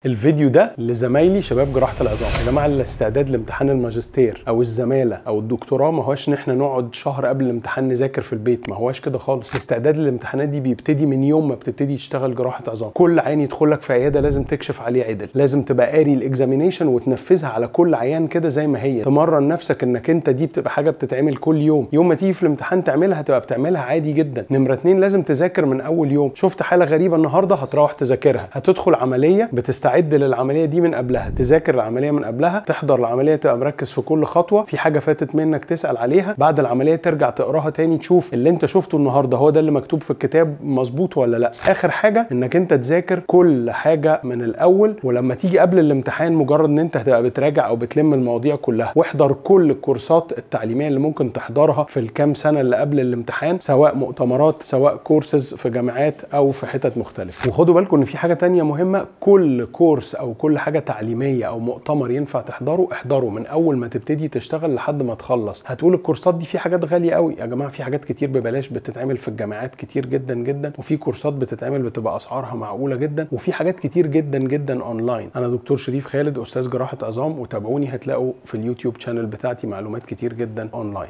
الفيديو ده لزمايلي شباب جراحه العظام. يا جماعة الاستعداد لامتحان الماجستير او الزمالة او الدكتوراه ما هواش ان احنا نقعد شهر قبل الامتحان نذاكر في البيت، ما هواش كده خالص. الاستعداد للامتحانات دي بيبتدي من يوم ما بتبتدي تشتغل جراحه عظام. كل عيان يدخل لك في عيادة لازم تكشف عليه عدل، لازم تبقى قاري ال examination وتنفذها على كل عيان كده زي ما هي. تمرن نفسك انك انت دي بتبقى حاجة بتتعمل كل يوم، يوم ما تيجي في الامتحان تعملها تبقى بتعملها عادي جدا. نمره 2 لازم تذاكر من اول يوم. شفت حاله غريبة النهارده هتروح تذاكرها، هتدخل عملية بتستعد للعملية دي من قبلها، تذاكر العملية من قبلها، تحضر العملية تبقى مركز في كل خطوة، في حاجة فاتت منك تسال عليها، بعد العملية ترجع تقراها تاني تشوف اللي انت شفته النهارده هو ده اللي مكتوب في الكتاب مظبوط ولا لا. اخر حاجة انك انت تذاكر كل حاجة من الاول، ولما تيجي قبل الامتحان مجرد ان انت هتبقى بتراجع او بتلم المواضيع كلها. واحضر كل الكورسات التعليمية اللي ممكن تحضرها في الكام سنة اللي قبل الامتحان، سواء مؤتمرات سواء كورسز في جامعات او في حتت مختلفة. وخدوا بالكم ان في حاجة تانية مهمة، كل كورس او كل حاجة تعليمية او مؤتمر ينفع تحضره احضره من اول ما تبتدي تشتغل لحد ما تخلص. هتقول الكورسات دي في حاجات غالية قوي، يا جماعة في حاجات كتير ببلاش بتتعمل في الجامعات كتير جدا جدا، وفي كورسات بتتعمل بتبقى اسعارها معقولة جدا، وفي حاجات كتير جدا جدا اونلاين. انا دكتور شريف خالد استاذ جراحه عظام، وتابعوني هتلاقوا في ال YouTube channel بتاعتي معلومات كتير جدا اونلاين.